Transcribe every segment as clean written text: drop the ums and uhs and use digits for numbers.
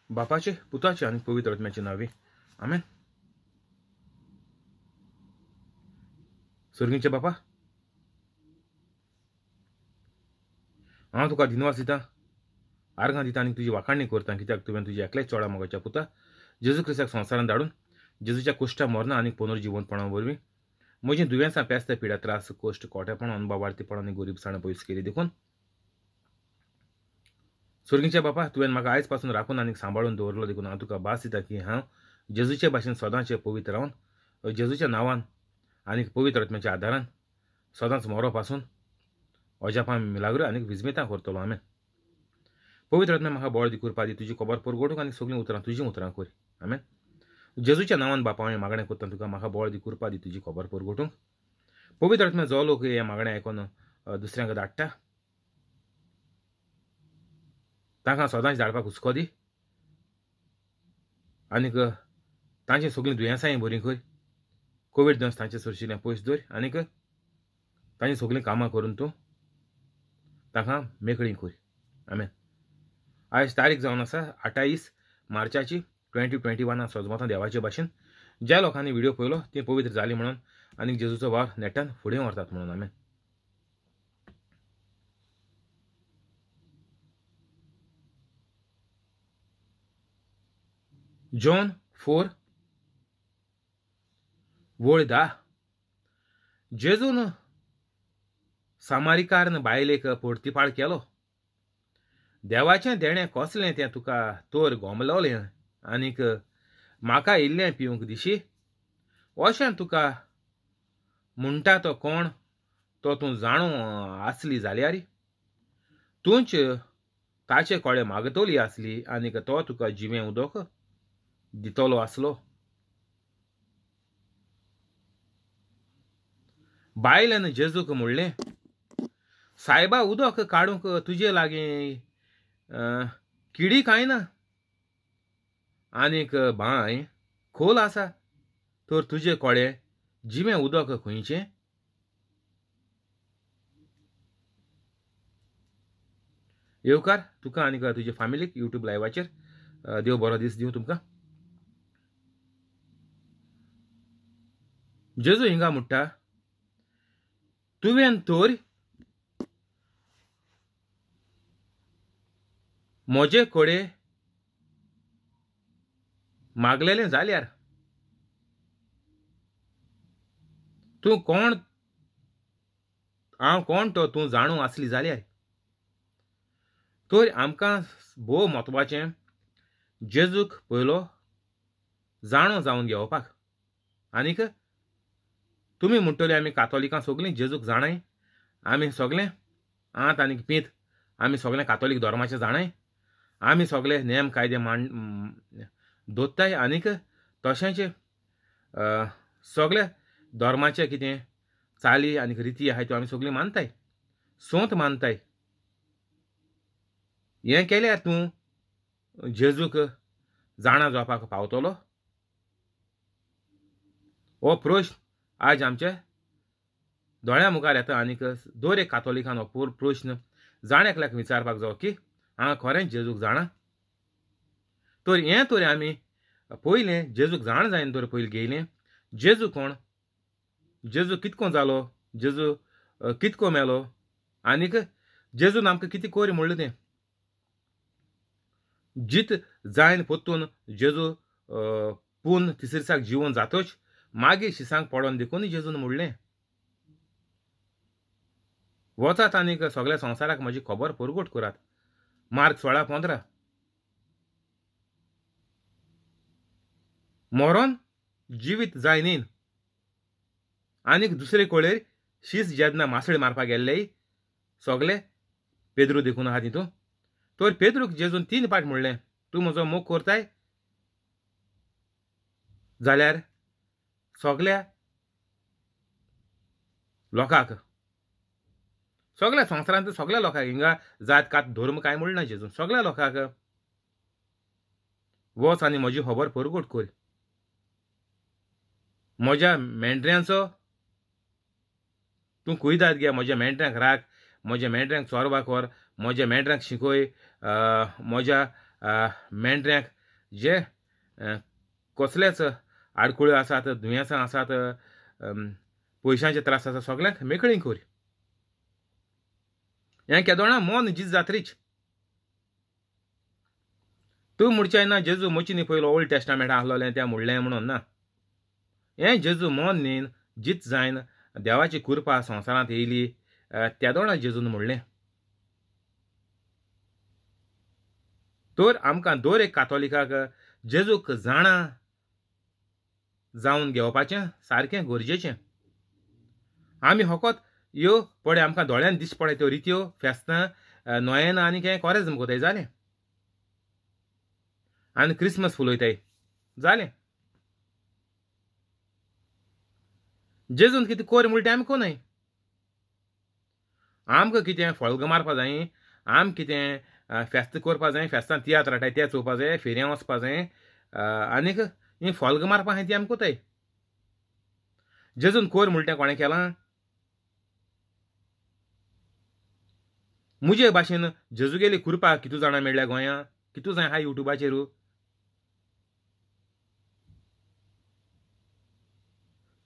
बापाचे, पुताचे आनी पवित्र आत्म्याचे नांवी, आमेन. सर्गीचे बापा, हांव तुका दिनवास दिता, आर्गां दिता आनी तुजी वाखाणणी करता, कित्याक तुवें तुज्या एकल्याच चोडा मोगाच्या पुता जेजू क्रिस्ताक संवसारांत धाडून जेजूच्या कुश्टा मरणां आनी पुनर्जिवंतपणा वरवीं म्हजीं दुयेंसां, पेस्त, पिडा, त्रास, कश्ट, कोटेपण, अनबावार्थीपण आनी गरिबसाण पयस केली. देखून सर्गीच्या बापा, तुवें म्हाका आयज पासून राखून आनी सांबाळून दवरलो, देखून हांव तुका भास दिता की हांव जेजूचे भाशेन सदांचें पवित्र रावन जेजूच्या नांवान आनी पवित्र आत्म्याच्या आदारान सदांच मरो पासून अजापां मिलाग्रो आनी विजमेतां करतलो. आमेन. पवित्र आत्म्या म्हाका बळ दी, कृपा दी, तुजी खबर परगटूंक आनी सगळीं उतरां तुजीं उतरां कर. आमेन. जेजूच्या नांवान बापा हांवें मागणें करता तुका, म्हाका बळ दी, कृपा दी, तुजी खबर परगटूंक. पवित्र आत्म्या जो लोक हें मागणें आयकून दुसऱ्यांक धाडटा तांकां सदांच धाडपाक हुस्को दी आनीक तांची सगळीं दुयेंसांय बरीं कर. कोवीड दुयेंस तांचे सरशिल्लें पयस दवर आनीक तांची सगळीं कामां करून तूं तांकां मेकळीं कर. आमेन. आयज तारीख जावन आसा 28 मार्चाची 2021. सजमतां देवाचे भाशेन ज्या लोकांनी व्हिडिओ पळयलो ती पवित्र जाली म्हणून आनी जेजूचो वावर नेटान फुडें व्हरतात म्हणून. आमेन. जॉन 4 वळ 10. जेजून सामारिकारन बायलेक पोर्तिपाळ केलो. देवाचें देणें कसलें तें तुका तोर गोमलोलें आनीक म्हाका इल्लें पिवंक दिशी, अशें तुका म्हणटा तो कोण तो तूं जाणू आसली जाल्यार तूंच ताचे कडेन मागतली आसली आनीक तो तुका जिवें उदक दितलो आसलो. बायलेन जेजूक म्हणलें, सायबा, उदक काडूंक तुजे लागीं किडी कांय ना आनीक बांय खोल आसा, तर तुजे कडेन जिवें उदक खंयचें? येवकार तुका आनीक तुजे फामिलीक यूट्यूब लायवाचेर. देव बरो दीस दिवं तुमकां. जेजू हिंगा म्हणटा, तुवें तर म्हजे कडेन मागलेलें जाल्यार तूं कोण, हांव कोण तो तूं जाणू आसली जाल्यार. तर आमकां भोव म्हत्वाचें जेजूक पयलो जाणो जावन घेवपाक. आनीक तुमी म्हणटले आमी कातोलिकां सगळीं जेजूक जाणाय, आमी सगळें आंत आनीक पींत, आमी सगळें कातोलीक धर्माचें जाणाय, आमी सगळे नेम कायदे मांड दोत्ताय आनीक तशेंच सगळे धर्माचे कितें चाली आनीक रिती आहाय त्यो आमी सगळीं मानताय, सोंत मानताय. हें केल्यार तूं जेजूक जाणा जावपाक पावतलो? हो प्रश्न आज आमच्या दोळ्या मुखार येता आनीक दर एक कातोलिकान हो प्रश्न जाण एकल्याक विचारपाक जावो की हांव खरेंच जेजूक जाणा? तर हें तर आमी पयलें जेजूक जाण जायन तर पयलीं घेयलें जेजू कोण, जेजू कितको जालो, जेजू कितको मेलो आनीक जेजून आमकां कितें कोर म्हणलें तें. जीत जायन पोत्तून जेजू पून तिसरे दिसाक जिवन जातोच मागीर शिसांक पडोन देखून जेजून म्हणलें, वचात आनीक सगळ्या संवसाराक म्हजी खबर परगट करात. मार्क 16:15. मरोन जिवीत जायनीन आनीक दुसरे कडेन शीस जेन्ना मासळी मारपाक गेल्ले सगळे पेद्रू देखून आहा तितून. तर पेद्रूक जेजून 3 पाट म्हणलें, तूं म्हजो मोग करताय जाल्यार सगळ्या लोकांक, सगळ्या संवसारांत सगळ्या लोकांक, हिंगा जात कात धर्म कांय म्हणना जेजून, सगळ्या लोकांक वच आनी म्हजी खबर परगट कर. म्हज्या मेंढऱ्यांचो तूं कुयदाद घे, म्हज्या मेंढऱ्यांक राख, म्हज्या मेंढऱ्यांक चोरपाक व्हर, म्हज्या मेंढऱ्यांक शिकय, म्हज्या मेंढऱ्यांक जे कसलेच आडकुळ्यो आसात, दुयेंसां आसात, पयशांचे त्रास आसा, सगळ्यांक मेकळी कोर. हें केदोणा मन जीत जात्रीच. तूं म्हणचें ना जेजू मोचीनी पयलो ओल्ड टेस्टामेंट आसलोलें तें म्हणलें म्हणून ना. हें जेजू मन न्हीन जीत जायन देवाची कृपा संवसारांत येयली तेदोणा जेजून म्हणलें. तर आमकां दर एक कातोलिकाक जेजूक जाणा जावन घेवपाचें सारकें गरजेचें. आमी फकत ह्यो पळय आमकां दोळ्यान दिश्टी पडटा त्यो रित्यो फेस्तां नोयेनां आनी हें कोरेज्म कोताय जालें, आनी क्रिसमस फुलयताय जालें. जेजून कितें कोर म्हणटा तें आमी कोनय. आमकां कितें फळगां मारपा जाय, आम कितें फेस्त करपा जाय, फेस्तान तियात्र हाडटाय ते चोवपा जाय, फेरयां वचपा जाय, आनीक ही फळगां मारपा आहाय ती आमी कोताय. जेजून कोर म्हणटा तें कोणें केलां? मुजे भाशेन जेजूगेली कृपा कितू जाणां मेळ्ळ्या गोंया, कितू जाण आहा युट्यूबाचेर.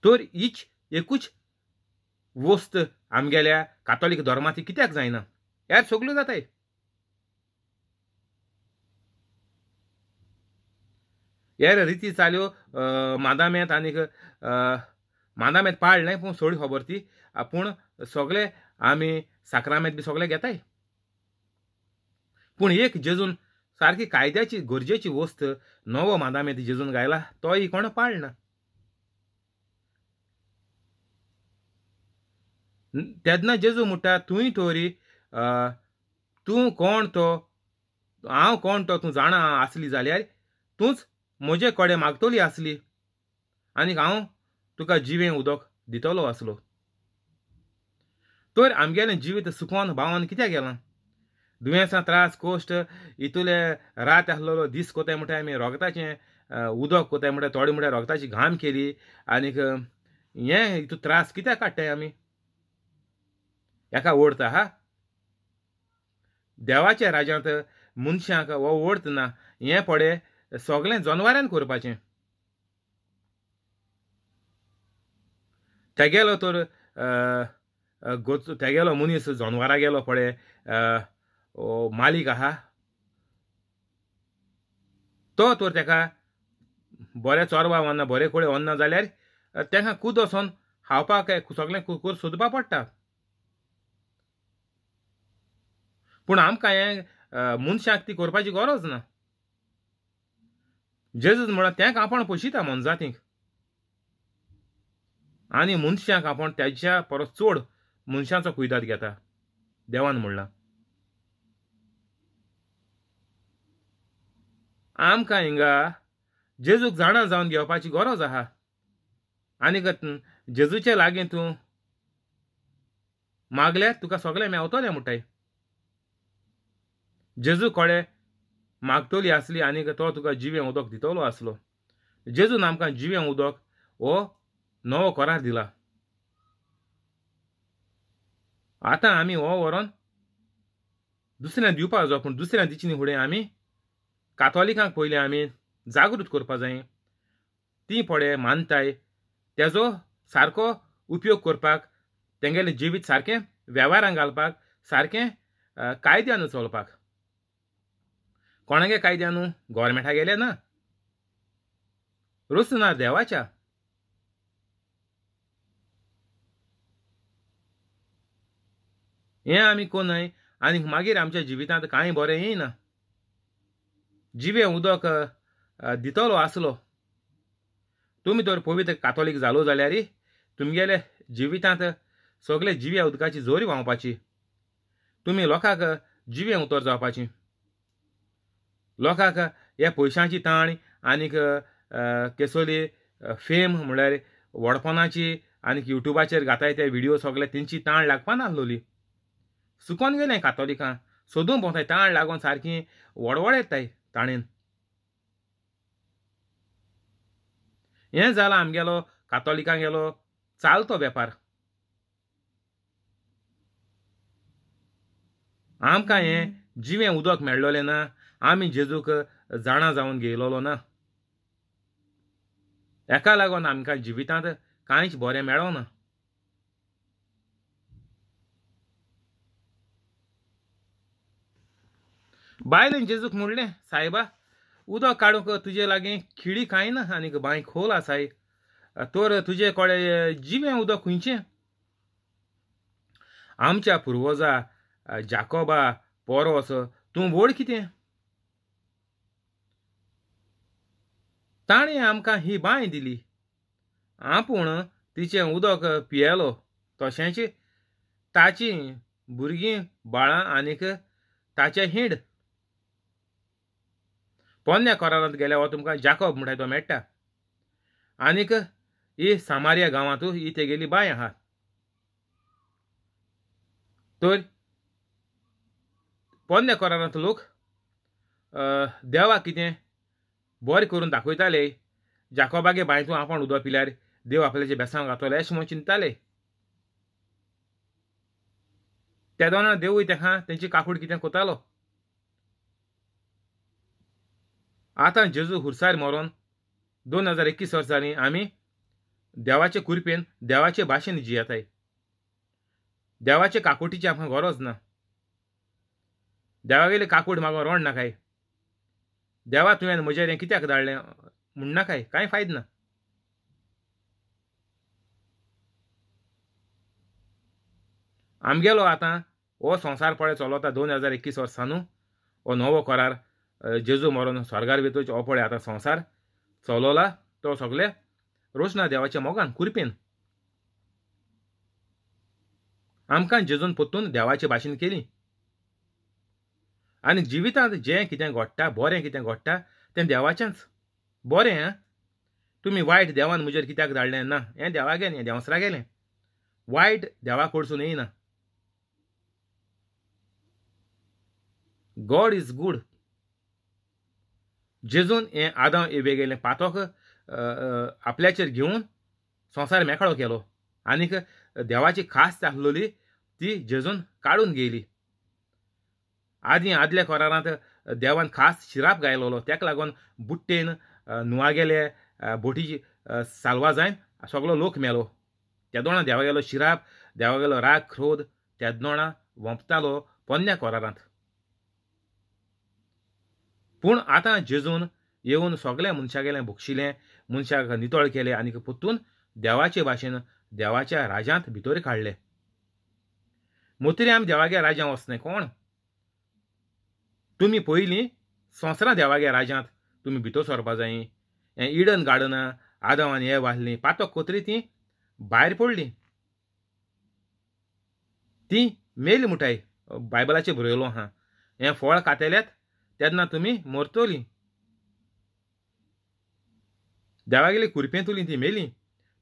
तर हीच एकूच वस्त आमगेल्या कातोलीक धर्माची कित्याक जायना, हेर सगल्यो जाताय. हेर रिती चाल्यो मादामेंत आनीक मादामेंत पाळ्ळें पूण सोड खबर ती, पूण सगळे आमी साक्रामेंत बी सगळे घेताय. पूण एक जेजून सारकी कायद्याची गरजेची वस्त नवो मादामेंत जेजून गायला तोय कोण पाळना. तेन्ना जेजू म्हणटा तूंय तोरी तूं कोण तो, हांव कोण तो तूं जाणा आसली जाल्यार तूंच म्हजे कडेन मागतली आसली आनी हांव तुका जिवें उदक दितलो आसलो. तर आमगेलें जिवीत सुकोन भावन कित्याक गेलां? दुयेंसां त्रास कश्ट इतले रात आसलेलो दीस कोताय म्हणटा आमी रोगताचें उदक कोताय म्हणटा, थोडे म्हणटा रोगताची घाम केली आनीक हें हितून त्रास कित्याक काडटाय आमी? हेका ओडत आहा देवाच्या राज्यांत मनशांक हो ओडत ना. हें पळय सगळें जनवारान करपाचें. तेगेलो तर तेगेलो मनीस जनवरां गेलो पळय मालीक आहा तो तर तेका बरें चोरवा वना बरें कडेन वना जाल्यार तेका खूद वचोन खावपाक सगळें कुकर सोदपा पडटा. पूण आमकां हें मनशाक ती करपाची गरज ना. जेजूस म्हणल्यार तेंक आपूण पोशिता मनजातींक आनी मनशांक आपूण तेज्या परस चड मनशांचो कुयदाद घेता देवान म्हणलां. आमकां हिंगा जेजूक जाणा जावन घेवपाची गरज आहा. आनीक जेजूचे लागीं तूं मागल्यार तुका सगळें मेवतलें म्हणटाय. जेजू कडेन मागतली आसली आनीक तो तुका जिवें उदक दितलो आसलो. जेजून आमकां जिवें उदक हो नवो करार दिला. आतां आमी हो व्हरोन दुसऱ्यांक दिवपाक जाय, पूण दुसऱ्यांक दिवचे न्ही फुडें आमी कातोलिकांक पयलीं आमी जागृत करपाक जाय. ती पळय मानताय तेजो सारको उपयोग करपाक, तेंगेलें जिवीत सारकें वेव्हारांक घालपाक, सारकें कायद्यान चलपाक. कोणागे कायद्यान? गोवोरमेंटा गेले ना, रोस ना देवाच्या. हें आमी कोनय आनी मागीर आमच्या जिवितांत कांय बरें येयना. जिवें उदक दितलो आसलो तुमी तर पवित्र कातोलीक जालो जाल्यार तुमगेले जिवितांत सगळे जिव्या उदकाची जोरी व्हांवपाची. तुमी लोकांक जिवें उतर जावपाची. लोकांक ह्या पयशांची ताण आनीक केसोली फेम म्हणल्यार व्हडपणाची आनीक युट्यूबाचेर घाताय ते व्हिडियो सगळे तेंची ताण लागपा नासलोली. सुकोन गेलें कातोलिकां सोदून भोंवताय ताण लागून सारकी वडवड येताय ताणेन. हें जालां आमगेलो कातोलिकांगेलो चालतो वेपार. आमकां हें जिवें उदक मेळ्ळोलें ना, आमी जेजूक जाणा जावन घेयलोलो ना. हेका लागून आमकां जिवितांत कांयच बरें मेळना. बायलेन जेजूक म्हणलें, सायबा उदक काडूंक तुजे लागीं खिळी कांय ना आनीक बांय खोल आसाय, तर तुजे कडेन जिवें उदक खंयचें? आमच्या पुर्वजा जाकोबा पोरोस तूं व्हड कितें? ताणें आमकां ही बांय दिली, आपूण तिचें उदक पियेलो, तशेंच ताचीं भुरगीं बाळां आनीक ताचें हिंड. पोन्न्या कोरारांत गेल्यार हो तुमकां जाकोब म्हणटा तो मेळटा. आनीक ही सामारिया गांवांत ही तेगेली बांय आहा. तर पोन्न्या कोरारांत लोक देवाक कितें बरें करून दाखयताले, जाकोबागे बांयतूं आपूण उदक पिल्यार देव आपल्याचें बेसांव घातलो अशें म्हूण चिंतताले. तेदोना देवूय तेका तेंची काकूट कितें कोतालो. आतां जेजू हुरसार मरोन 2021 वर्सांनी आमी देवाचे कुरपेन देवाचे भाशेन जियेताय. देवाचे काकुटीची आमकां गरज ना. देवागेली काकूट म्हाका रोण नाकाय, देवा तुवें म्हजेर हें कित्याक धाडलें म्हणनाकाय, कांय फायद ना. आमगेलो आतां हो संवसार पळय चलता 2021 वर्सां न्हू, हो नवो करार जेजू मरोन स्वर्गार वेतोच हो पळय आतां संवसार चलोला तो सगळे रोशना देवाच्या मोगान कुरपेन. आमकां जेजून परतून देवाचे भाशेन केली. आनी जिवितांत जें कितें घडटा, बरें कितें घडटा तें देवाचेंच बरें. आं, तुमी वायट देवान म्हजेर कित्याक धाडलें ना, हें देवा गेलें, हें देंवसरा गेलें. वायट देवा कडसून येयना. God is good. जेजून हें आदांव एवे गेलें पातक आपल्याचेर घेवन संवसार मेकळो केलो आनीक देवाची खास आसलेली ती जेजून काडून घेयली. आदीं आदल्या कोरारांत देवान खास शिराप गायलोलो, तेका लागून बुट्टेन नुवा गेले बोटीची साल्वा जायन सगलो लोक मेलो. तेदोणा देवागेलो शिराप, देवागेलो राग क्रोध तेदोणा वोंपतालो पोन्न्या कोरारांत. पूण आतां जेजून येवन सगळ्या मनशागेलें भोगशिलें, मनशाक नितळ केलें आनी परतून देवाचे भाशेन देवाच्या राजांत भितर काडले. मोतरी आमी देवागे राजां वचनाय कोण? तुमी पयलीं संवसारां देवागे राजांत तुमी भितर सरपा जाय. हें इडन गार्डना आदांव आनी एव आसलीं, पातक कोतरी तीं भायर पडलीं, तीं मेली मुठाय बायबलाचेर बरयलो आहा. हें फळ खातेल्यात तेन्ना तुमी मरतलीं. देवागेली कुरपेंतुली ती मेली.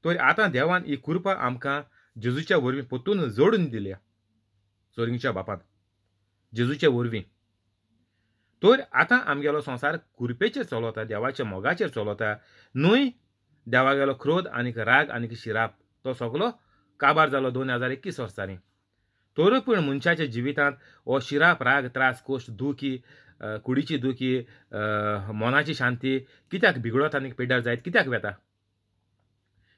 तर आतां देवान ही कुरपा आमकां जेजूच्या वरवीं परतून जोडून दिल्या, सोरिंगच्या बापान जेजूच्या वरवीं. तर आतां आमगेलो संवसार कुरपेचेर चलता, देवाच्या मोगाचेर चलता न्हय. देवागेलो क्रोध आनीक राग आनीक शिराप तो सगलो काबार जालो 2021 वर्सांनी. तरूय पूण मनशाच्या जिवितांत हो शिराप, राग, त्रास, कोश्ट, दुखी, कुडीची दुखी, मनाची शांती कित्याक बिगडत आनी पेड्ड्यार जायत कित्याक वेता?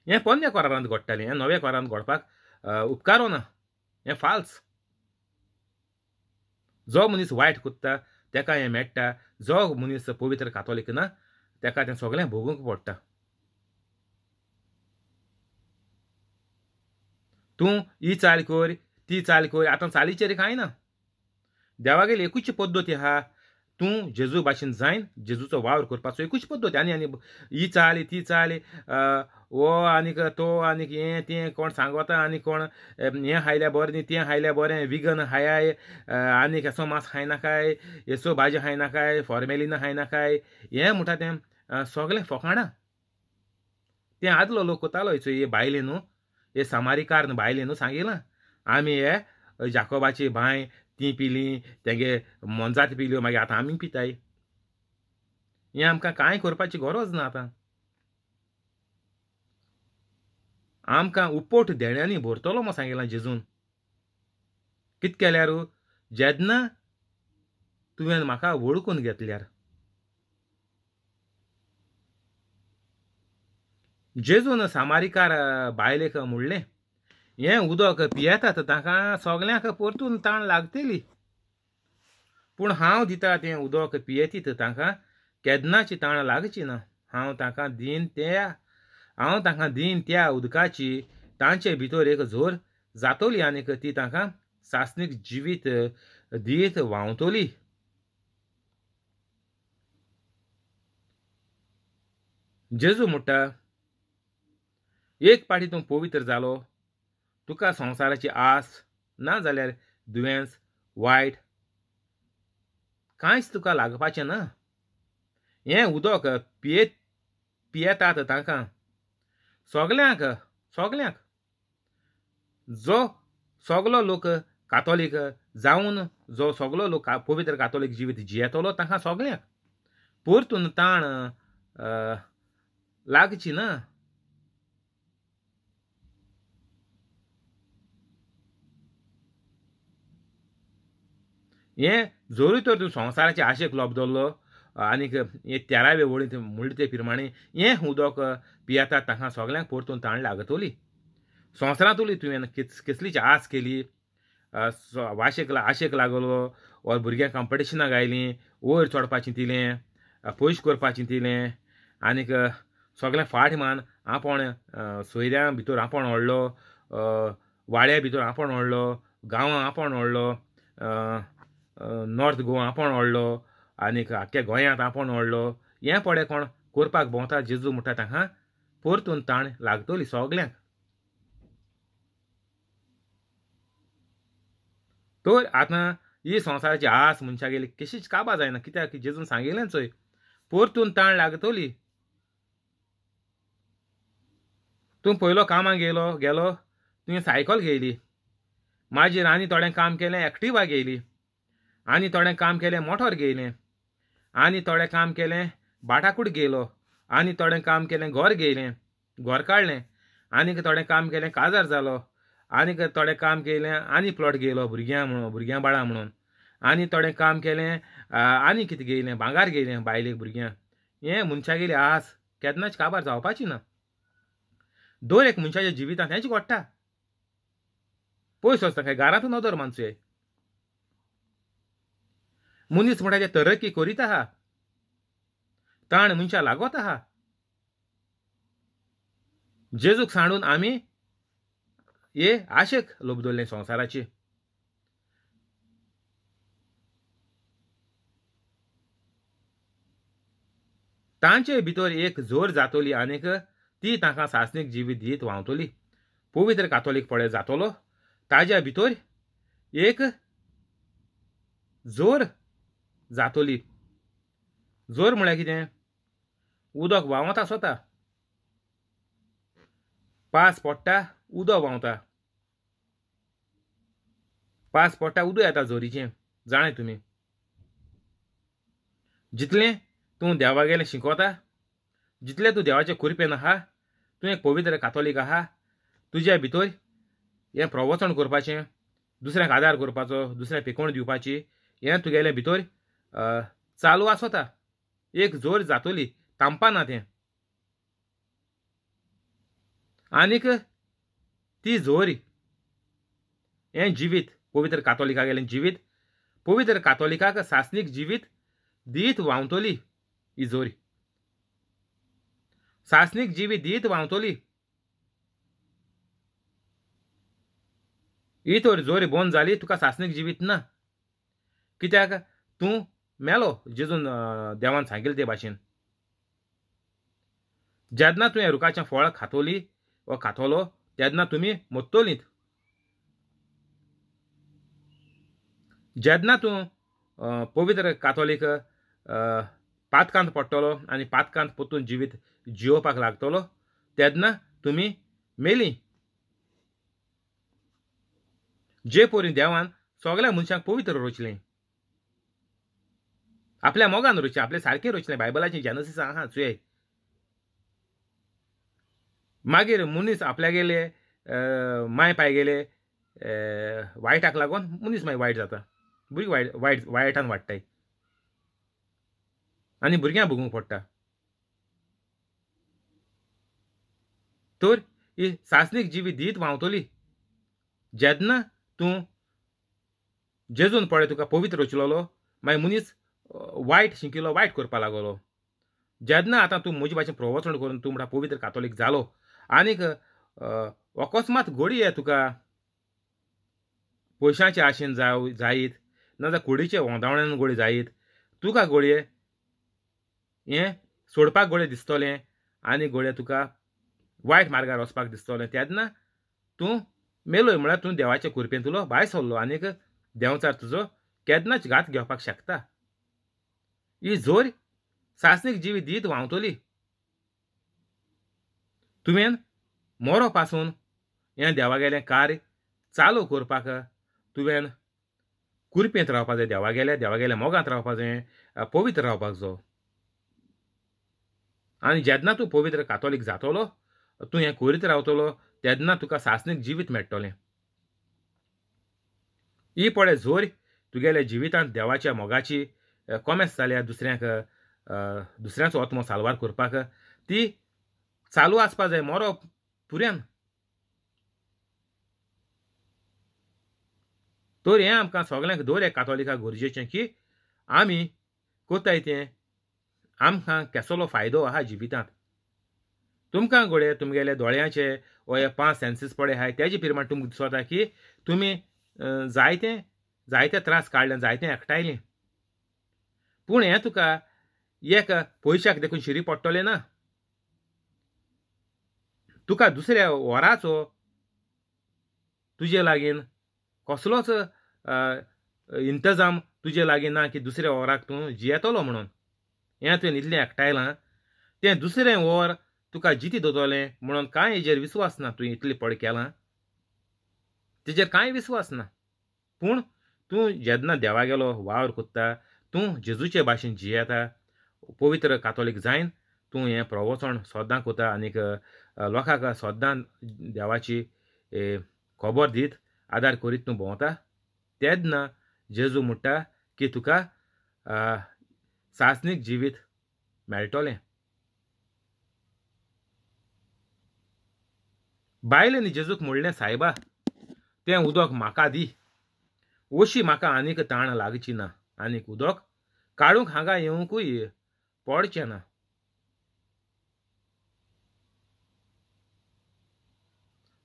हें पोन्न्या कोरारांत घडटालें, हें नव्या कोरारांत घडपाक उपकारो ना, हें फाल्स. जो मनीस वायट कोत्ता तेका हें मेळटा, जो मनीस पवित्र कातोलीक ना तेका तें सगळें भोगूंक पडटा. तूं ही चाल कर, ती चाल कर, आतां चालीचेर कांय ना. देवागेली एकूच पद्दत आहा, तूं जेजू भाशेन जायन जेजूचो वावर करपाचो एकूच पद्दत. आनी आनी ही चाल ती चाल, हो आनीक तो आनीक हें तें कोण सांगता आनी कोण हें खायल्यार बरें न्ही तें खायल्यार बरें, विगन खायाय आनीक हेसो मांस खायनाकाय, हेसो भाजी खायनाकाय, फॉर्मेलिना खायनाकाय, हें म्हणटा तें सगळें फोकाणां. तें आदलो लोक कोतालो हे बायले न्हू, हे सामारीकार बायले न्हू सांगिलां आमी हे जाकोबाची बांय ती पिली, तेगे मोनजात पिल्यो, मागीर आतां आमी पिताय. हें आमकां कांय करपाची गरज ना. आतां आमकां उपोट देण्यांनी भरतलो म्हूण सांगिलां जेजून. कित केल्यार जेन्ना तुवें म्हाका वळखून घेतल्यार. जेजून सामारिकार बायलेक म्हणलें, हें उदक पियेतात तांकां सगल्यांक परतून ताण लागतली, पूण हांव दिता तें उदक पियेतीत तांकां केन्नाची ताण लागची ना. हांव तांकां दीन त्या उदकाची तांचे भितर एक झोर जातली आनीक ती तांकां सासणीक जिवीत दीत व्हांवतली. जेजू म्हणटा, एक पाटी तूं पवित्र जालो, तुका संवसाराची आस ना जाल्यार दुयेंस वायट कांयच तुका लागपाचें ना. हें उदक पियेतात तांकां सगल्यांक सगल्यांक, जो सगलो लोक कातोलीक जावन जो सगलो लोक पवित्र कातोलीक जिवीत जियेतलो तांकां सगल्यांक परतून ताण लागची ना. हें जरूय तर तूं संवसाराचे आशेक लोब दवरलो आनीक हे 13वे वळींत म्हणले ते प्रमाणे हें उदक पियेतात तांकां सगल्यांक परतून ताण लागतली. संवसारांतली तुवें कसलीच आस केली, आशेक लागलो वा भुरग्यांक कॉम्पिटिशनाक आयलीं, वयर चडपाचें चिंतिलें, पयशे करपाचें चिंतिलें आनीक सगळें फाट मान आपोण सोयऱ्यां भितर आपोण व्हडलो, वाड्या भितर आपोण व्हडलो, गांवां आपोण व्हडलो, नॉर्थ गोवा आपोण व्हडलो आनीक आख्ख्या गोंयांत आपोण व्हडलो. हें पळय कोण करपाक भोंवता, जेजू म्हणटा तांकां परतून ताण लागतली सगल्यांक. तर आतां ही संवसाराची आस मनशागेली कशीच काबा जायना, कित्याक जेजून सांगिल्लें चोय परतून ताण लागतली. तूं पयलो कामाक गेलो, तुवें सायकल घेयली, मागीर आनी थोडें काम केलें एक्टिवा घेयली, आनी थोडें काम केलें मोटर घेयलें, आनी थोडें काम केलें बाटाकूट घेयलो, आनी थोडें काम केलें घर घेयलें, घर काडलें, आनीक थोडें काम केलें काजार जालो, आनीक थोडें काम केलें आनी प्लॉट घेयलो भुरग्यां म्हणून, भुरग्यां बाळां म्हणून, आनी थोडें काम केलें आनी कितें घेयलें, भांगार घेयलें बायलेक भुरग्यांक. हें मनशागेली आस केन्नाच काबार जावपाची ना. दर एक मनशाच्या जिवितांत हेंच घडटा. पयस वचता खंय घरांतूच नदर मानचो. मनीस म्हणटा ते तरक्की करीत आहा, ताण मनशा लागत आहा. जेजूक सांडून आमी हे आशेक लोब दवरलें संवसाराची. तांचे भितर एक जोर जातली आनीक ती तांकां सासणीक जिवीत दीत व्हांवतली. पवित्र कातोलीक पळय जातलो ताज्या भितर एक जोर जातली. जोर म्हळ्यार कितें? उदक व्हांवत आसता, पास पडटा उदक व्हांवता, पास पडटा उदक येता जोरीचें. जाणाय तुमी, जितलें तूं देवागेलें शिकवता, जितलें तूं देवाचे कृपेन आहा, तूं एक पवित्र कातोलीक आहा, तुज्या भितर हें प्रवचन करपाचें, दुसऱ्यांक आदार करपाचो, दुसऱ्यांक पेकोवण दिवपाची, हें तुगेलें भितर चालू आसता. एक जोर जातली, थांबपाना तें. आनीक ती जोर हें जिवीत पवित्र कातोलिकागेलें जिवीत, पवित्र कातोलिकाक सासणीक जिवीत दीत व्हांवतली. ही जोरी सासणीक जिवीत दीत व्हांवतली. ही तर जोरी बंद जाली, तुका सासणीक जिवीत ना. कित्याक तूं मेलो जेजून देवान सांगिल्लें ते भाशेन. जेन्ना तुवें रुखाचें फळ खातली वा खातलो तेन्ना तुमी मोत्तलीत. जेन्ना तूं पवित्र कातोलीक पातकांत पडटलो आनी पातकांत परतून जिवीत जियोवपाक लागतलो तेन्ना तुमी मेली. जे परी देवान सगळ्या मनशांक पवित्र रचलें, आपल्या मोगान रचलें, आपले सारकें रचलें. बायबलाचें जेनसीस आहा चोय. मागीर मनीस आपल्यागेले माय पाय गेले वायटाक लागून मनीस मागीर वायट जाता, भुरगीं वायट वायटान वाडटाय. आनी भुरग्यांक भोगूंक पडटा. तर ही सासणीक जिवीत दीत व्हांवतली जेन्ना तूं जेजून पळय तुका पवित्र रचलोलो, मागीर मनीस वायट शिकिल्लो, वायट करपाक लागलो. जेन्ना आतां तूं म्हजे भाशेन प्रवचन करून तूं म्हणटा पवित्र कातोलीक जालो आनीक अकस्मात घडये तुका पयशांचे आशेन जायत, नाजाल्यार कुडीचे वोंदावण्यान घडये जायत, तुका घडये हें सोडपाक घडये दिसतलें आनी घडये तुका वायट मार्गार वचपाक दिसतलें. तेन्ना तूं मेलोय, म्हळ्यार तूं देवाचे कुरपेंतलो भायर सरलो आनीक देंवचार तुजो केन्नाच घात घेवपाक शकता. ही जोर सासणीक जिवीत दीत व्हांवतली. तुवें मोरो पासून हें देवागेलें कार्य चालू करपाक तुवें कुरपेंत रावपाक जाय, देवागेल्या देवागेल्या मोगांत रावपाक जाय, पवित्र रावपाक जाय. आनी जेन्ना तूं पवित्र कातोलीक जातलो, तूं हें करीत रावतलो, तेन्ना तुका सासणीक जिवीत मेळटलें. ही पळय जोर तुगेल्या जिवितांत देवाच्या मोगाची कोमेस जाल्या दुसऱ्यांक दुसऱ्यांचो आत्मो साल्वार करपाक ती चालू आसपा जाय मोरो पुऱ्यान. तर हें आमकां सगल्यांक दर एक कातोलिकाक गरजेचें की आमी कोताय तें आमकां केसलो फायदो आहा जिवितांत. तुमकां घडये तुमगेले दोळ्यांचे वो हे 5 सेन्सीस पळय आहाय तेजे प्रमाण तुमकां दिसता की तुमी जायते जायते त्रास काडले, जायते एकठांयले, पूण हें तुका एक पयशाक देखून शिरी पडटलें ना. तुका दुसऱ्या वराचो तुजे लागीं कसलोच इंतजाम तुजे लागीं ना की दुसऱ्या वराक तूं जियेतलो म्हणून. हें तुवें इतलें एकठांयलां तें दुसरें वर तुका जिती दवरतलें म्हणून कांय हेजेर विस्वास ना. तुवें इतलें पड केलां तेजेर कांय विस्वास ना. पूण तूं जेन्ना देवागेलो वावर कोत्ता, तूं जेजूचे भाशेन जियेता, पवित्र कातोलीक जायन तूं हें प्रवचन सदां कोता आनीक लोकांक सदां देवाची खबर दीत आदार करीत तूं भोंवता, तेन्ना जेजू म्हणटा की तुका सासणीक जिवीत मेळटलें. बायलेन जेजूक म्हणलें, सायबा तें उदक म्हाका दी, अशी म्हाका आनीक ताण लागची ना, आनीक उदक काडूंक हांगा येवंकूय पडचें ना.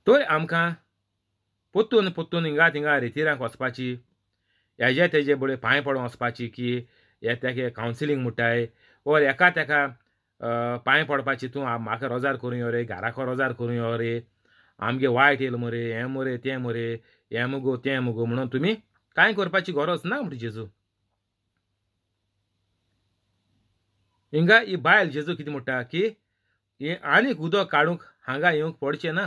तर आमकां पोत्तून पोत्तून हिंगा थिंगा रेतिरांक वचपाची, हेजे तेजे बरे पांय पडून वचपाची की हे तेका कावन्सिलींग म्हणटाय, ओर एका तेका पांय पडपाची, तूं म्हाका रोजार करूं यो रे, घराको रोजार करूं यो रे, आमगे वायट येयलो मरे, हें मरे तें मरे, हें मुगो तें मुगो म्हणून तुमी कांय करपाची गरज ना म्हणटा जेजू. हिंगा ही बायल जेजू कितें म्हणटा की हें आनीक उदक काडूंक हांगा येवंक पडचें ना.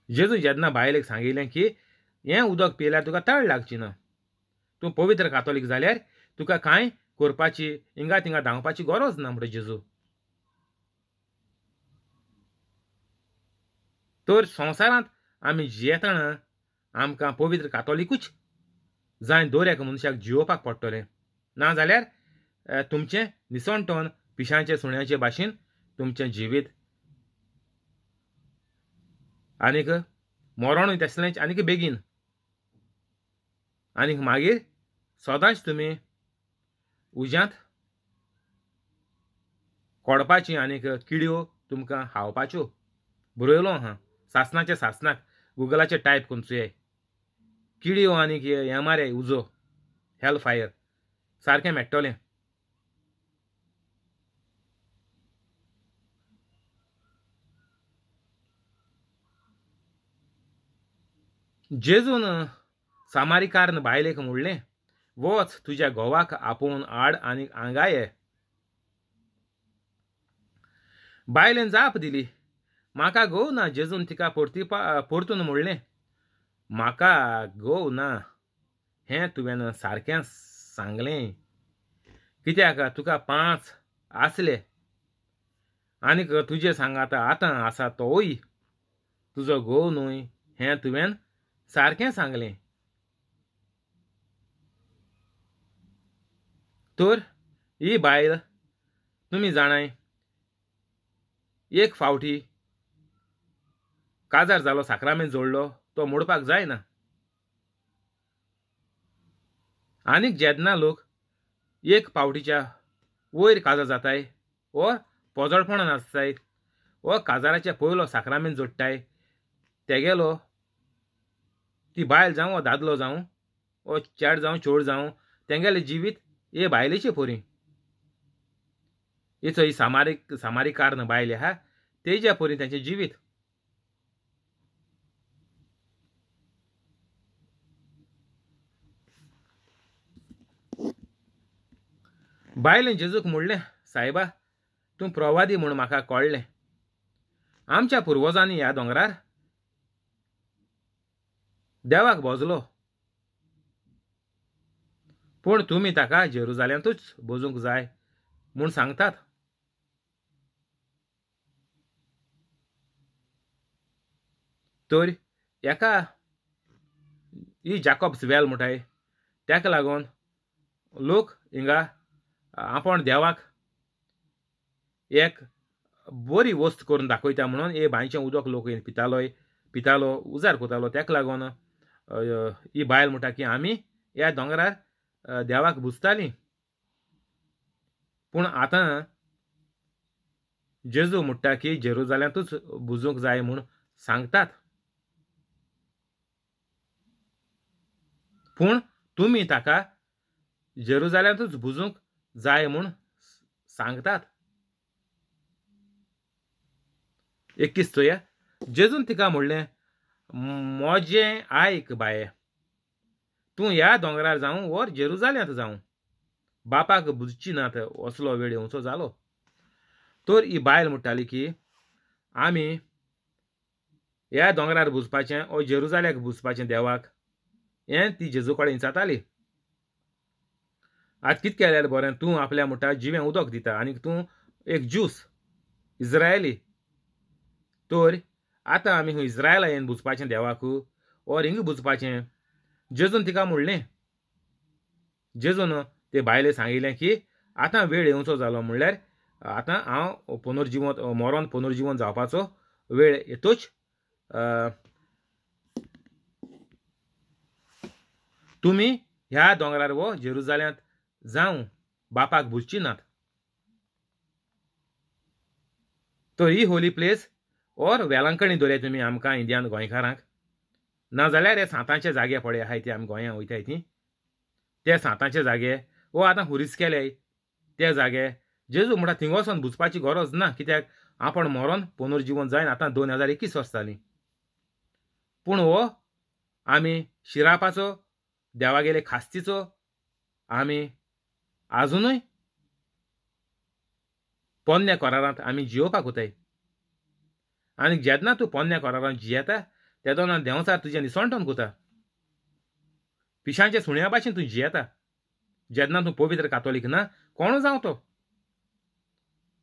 जेजू जेन्ना बायलेक सांगिल्लें की हें उदक पियेल्यार तुका ताळ लागची ना, तूं पवित्र कातोलीक जाल्यार तुका कांय करपाची हिंगा थिंगा धांवपाची गरज ना म्हणटा जेजू. तर संवसारांत आमी जियेतना आमकां पवित्र कातोलिकूच जाय दर एका मनशाक जियोवपाक पडटलें, ना जाल्यार तुमचें निसणटण पिशांचे सुण्याचे भाशेन तुमचें जिवीत आनीक मरणूय तसलेंच आनीक बेगीन, आनीक मागीर सदांच तुमी उज्यांत कोडपाची आनीक किड्यो तुमकां खावपाच्यो. बरयलो आहा सासणाचे सासणाक गुगलाचेर टायप करून चोयाय, किड्यो आनीक हें मारे उजो हेल फायर सारकें मेळटलें. जेजून सामारीकारन बायलेक म्हणलें, वच तुज्या घोवाक आपोवन हाड आनी हांगा ये. बायलेन जाप दिली, म्हाका घोव ना. जेजून तिका परतून म्हणलें, म्हाका घोव ना हें तुवें सारकें सांगलें, कित्याक तुका 5 आसले आनीक तुजे सांगाता आतां आसा तोय तुजो घोव न्हय हें तुवें सारकें सांगलें. तर ही बायल तुमी जाणाय एक फावटी काजार जालो, साक्रामेंत जोडलो, तो मोडपाक जायना। आनीक जेन्ना लोक एक पावटीच्या वयर काजार जाताय वो पोजडपणान आसताय वो काजाराच्या पयलो साक्रामेंत जोडटाय तेगेलो ती बायल जावं वो दादलो जावं वो चेड जावं चोड जावं तेंगेलें जिवीत हे बायलेचे पोरी। ही चोय सामारीकार बायल आहा तेज्या पोरी तेंचें जिवीत। बायलेन जेजूक म्हणलें, सायबा तूं प्रवादी म्हूण म्हाका कळ्ळें। आमच्या पुर्वजांनी ह्या दोंगरार देवाक भजलो, पूण तुमी ताका जेरुजाल्यांतूच भजूंक जाय म्हूण सांगतात। तर एका ही जाकॉब्स वेल म्हणटाय ताका लागून लोक हिंगा आपण देवाक एक बरी वस्त करून दाखयता म्हणून हे बांयचें उदक लोक पितालो उजार करतालो। ताका लागून ही बायल म्हणटा की आमी ह्या दोंगरार देवाक भुजतालीं, पूण आतां जेजू म्हणटा की जेरुजाल्यांतूच भुजूंक जाय म्हूण सांगतात, पूण तुमी ताका जेरुजाल्यांतूच भुजूंक जाय म्हूण सांगतात। 21 चोया, जेजून तिका म्हणलें, म्हजें आयक बाये, तूं ह्या दोंगरार जावं वर जेरुजाल्यांत जावं, बापाक बुजची ना असलो वेळ येवचो जालो। तर ही बायल म्हणटाली की आमी ह्या दोंगरार बुजपाचें ओ जेरुजाल्याक बुजपाचें देवाक, हें ती जेजू कडेन विचारताली। आतां कितें केल्यार बरें, तूं आपल्या म्हणटा जिवें उदक दिता आनी तूं एक ज्यूस इज्रायली, तर आतां आमी खंय इज्रायला येवन बुजपाचें देवाक ओर हिंगा बुजपाचें। जेजून तिका म्हणलें, जेजून ते बायले सांगिल्लें की आतां वेळ येवचो जालो, म्हणल्यार आतां हांव पुनर्जिवन मरोन पुनर्जिवन जावपाचो वेळ येतूच, तुमी ह्या दोंगरार वो जेरुजाल्यांत जावं बापाक बुजची नात। तर ही होली प्लेस और वेलांकणी दवरया तुमी आमकां इंडियान गोंयकारांक, नाजाल्यार हे सांतांचे जागे पळय आहाय ते आमी गोंयांत वयताय ती ते सांतांचे जागे वो आतां हुरीस केले ते जागे जेजू म्हणटा थिंग वचोन बुजपाची गरज ना, कित्याक आपण मरोन पुनर्जिवन जायन आतां 2021 वर्सां जालीं। पूण हो आमी शिरापाचो देवागेले खास्तीचो आमी आजुनूय पोन्न्या करारांत आमी जियोवपाक वताय, आनी जेन्ना तूं पोन्न्या करारांत जियेता तेदोना देंवचार तुजें निसणटोन कोता, पिशांच्या सुण्या भाशेन तूं जियेता। जेन्ना तूं पवित्र कातोलीक ना कोण जावं तो,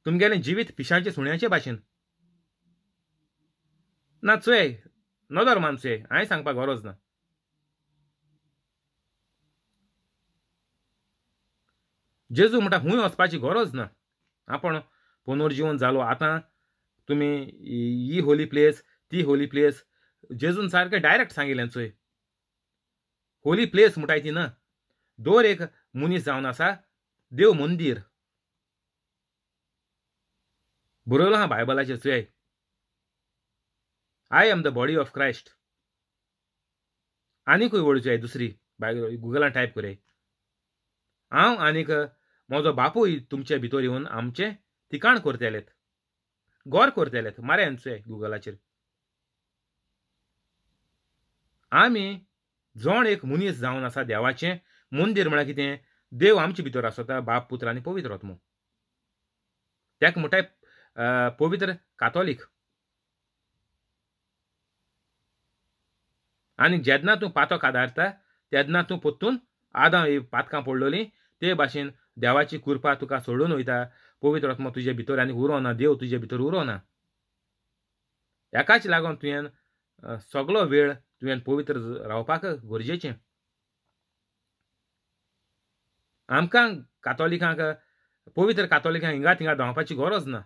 तुमगेलें जिवीत पिशांच्या सुण्याचे भाशेन ना। चोय नदर मान चोय, हांवें सांगपाक गरज ना। जेजू म्हणटा खूंय वचपाची गरज ना, आपण पुनर्जिवन जालो आतां तुमी ही होली प्लेस ती होली प्लेस, जेजून सारकें डायरेक्ट सांगिल्लें चोय होली प्लेस म्हणटाय ती ना। दर एक मनीस जावन आसा देव मंदीर बरयलो आहा बायबलाचेर चोय, I am the body of Christ. आनीकूय वळ चोय दुसरी गुगलान टायप करय, हांव आनीक म्हजो बापूय तुमचे भितर येवन आमचें ठिकाण करतलेत, गौर करतलेत, मारे चोय गुगलाचेर। आमी जण एक मनीस जावन आसा देवाचें मंदीर म्हळ्यार कितें, देव आमचे भितर आसता, बाप पुत्र आनी पवित्र आत्मो, ताका म्हणटाय पवित्र कातोलीक। आनी जेन्ना तूं पातक आदारता तेन्ना तूं परतून आदां ही पातकां पडलोलीं ते भाशेन देवाची कृपा तुका सोडून वयता, पवित्र आत्मो तुजे भितर आनी उरोना, देव तुजे भितर उरोना। हेकाच लागून तुवें सगलो वेळ तुवें पवित्र रावपाक गरजेचें। आमकां कातोलिकांक पवित्र कातोलिकांक हिंगा थिंगा धांवपाची गरज ना.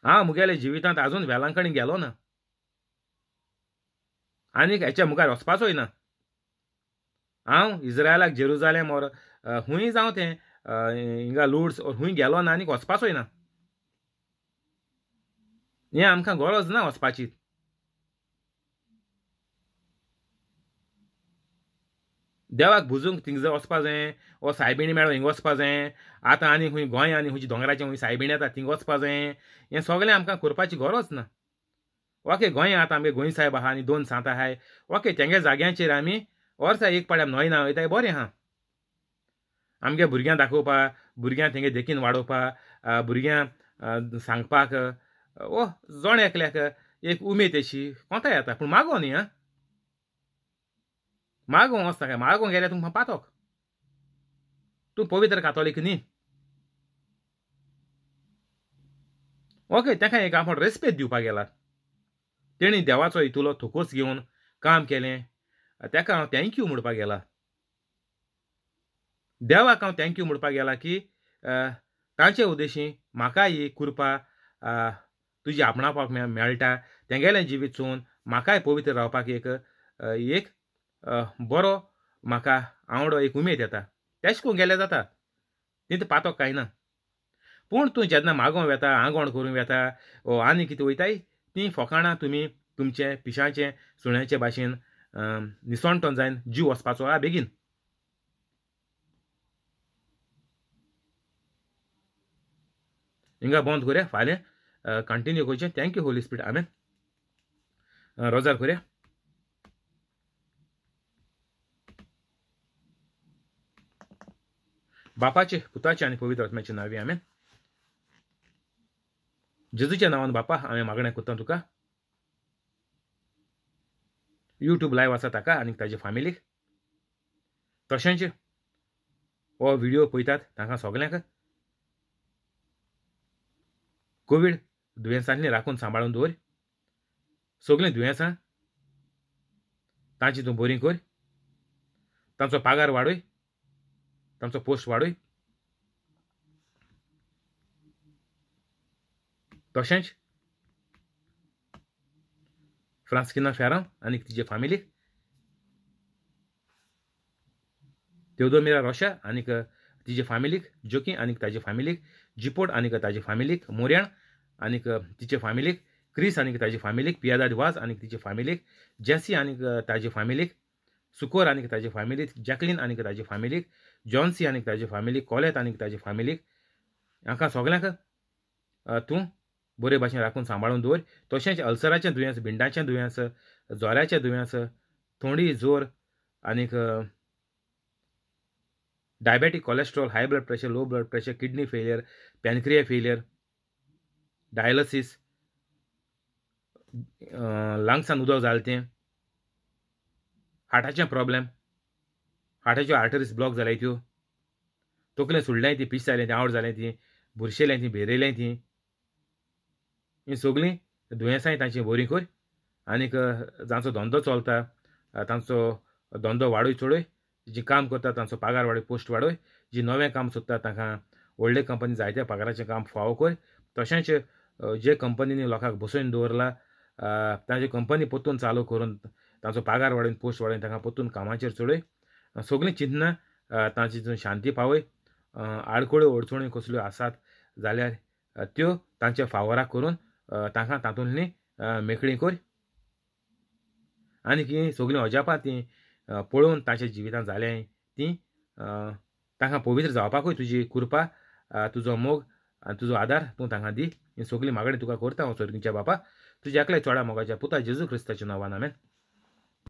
हांव मुगेल्या जिवितांत आजून वेलांकणी गेलो ना आनीक हेच्या मुखार वचपाचोय ना. हांव इज्रायलाक जेरुजालेम और हुंय जावं तें हिंगा लुड्स और हुंय गेलो ना आनीक वचपाचोय ना. हें आमकां गरज ना वचपाची. देवाक भुजूंक थिंग वचपा जाय वो सायबिणी मेळो हिंग वचपा जाय. आतां आनी खूंय गोंय आनी खुंयची दोंगराचें खूंय सायबिणी येता थिंग वचपा जाय. हें सगळें आमकां करपाची गरज ना. ओके गोंय आतां आमगे गोंय सायब आहा आनी दोन सांत आहाय. ओके तेंगे जाग्यांचेर आमी वर्सा एक पाड्यार न्हय ना वयताय बरें आहा. आमगे भुरग्यांक दाखोवपा, भुरग्यांक तेंगे देखीन वाडोवपा, भुरग्यांक सांगपाक ओ जण एकल्याक एक उमेद अशी कोंता येता. पूण मागो न्ही आं, मागो वचना काय मागो गेल्यार तुमकां पातोक. तूं पवित्र कातोलीक न्ही. ओके ताका एक आपूण रेस्पेद दिवपाक गेला. तेणी देवाचो इतलो थोकोस घेवन काम केलें ताका हांव thank you म्हणपाक गेला. देवाक हांव thank you म्हणपाक गेला की तांचे उद्देशी म्हाका ही कृपा तुजी आपणावपाक मेळटा. तेंगेलें जिवीत चोवन म्हाकाय पवित्र रावपाक एक एक बरो म्हाका आवडो एक उमेद येता. तेश करून गेल्यार जाता, तितूं पातोक कांय ना. पूण तूं जेन्ना मागोंक वेता, आंगवण करूंक वेता वो आनी कितें वयताय तीं फोकाणां तुमी तुमचे पिशांचे सुण्याचे भाशेन निसणटोन जायन जीव वचपाचो आहा बेगीन. हिंगा बंद करुया, फाल्यां कंटिन्यू करचें. Thank you Holi spirit, आमेन. रोजार करुया. बापाचे पुताचे आनी पवित्र आत्म्याचे नांवी आमेन. जेजूच्या नांवान बापा हांवें मागणें करता तुका. यूट्यूब लायव आसा ताका आनी ताजे फामिलीक, तशेंच हो व्हिडियो पळयतात तांकां सगल्यांक कोवीड दुयेंसांतली राखून सांबाळून दवर. सगळीं दुयेंसां तांची तूं बरी कर, तांचो पागार वाडय, तांचो पोस्ट वाडय. तशेंच फ्रांस्किना फेरांव आनी तिजे फामिलीक, तेवदोमिरा रोशा आनीक तिजे फामिलीक, जोकी आनीक ताजे फामिलीक, जिपोट आनीक ताजे फामिलीक, मोर्याण आनीक तिचे फामिलीक, क्रिस आनीक ताजे फामिलीक, पियादाद वाज आनीक तिचे फामिलीक, जेसी आनीक ताजे फामिलीक, सुकोर आनीक ताजे फामिलीक, जॅकलीन आनीक ताजे फामिलीक, जॉन्सी आनीक ताजे फामिलीक, कॉलेत आनीक ताजे फामिलीक, हांकां सगल्यांक तूं बरे भाशेन राखून सांबाळून दवर. तशेंच अल्सराचें दुयेंस, भिंडाचें दुयेंस, जोऱ्याचें दुयेंस, थोंडी जोर आनीक diabetic, cholesterol, high blood pressure, low blood pressure, kidney failure, pancreas failure, dialysis, लंग्सान उदक जालें तें, हार्टाचें प्रॉब्लेम, हार्टाच्यो आर्टरीज ब्लॉक जाल्याय त्यो, तकलें सुडलें ती, पीस जालें तें, आवड जालें ती, बुरशेलें ती, भेरेलें ती, हीं सगळीं दुयेंसांय तांची बरी कर. आनीक जांचो धंदो चलता तांचो धंदो वाडय चडय, जी काम करता तांचो पगार वाडय, पोस्ट वाडय, जी नवें काम सोदता तांकां व्हडले कंपनी जायत्या पगाराचें काम फावो कर. तशेंच जे कंपनींनी लोकांक बसोवन दवरला तांची कंपनी परतून चालू करून तांचो पगार वाडोवन पोस्ट वाडोवन तांकां परतून कामाचेर चडय. सगळीं चिंतनां तांची शांती पावय. आडखळ्यो अडचण्यो कसल्यो आसात जाल्यार त्यो तांच्या फावराक करून तांकां तातूंतली मेकळी कर. आनी ही सगळीं अजापां तीं पळोवन तांच्या जिवितांत जालें तीं तांकां पवित्र जावपाकूय तुजी कृपा, तुजो मोग आनी तुजो आदार तूं तांकां दी. ही सगळीं मागणी तुका करता हांव सर्गीच्या बापा, तुज्या एकल्या चोडा मोगाच्या पुता जेजू क्रिस्ताच्या नांवान, आमेन.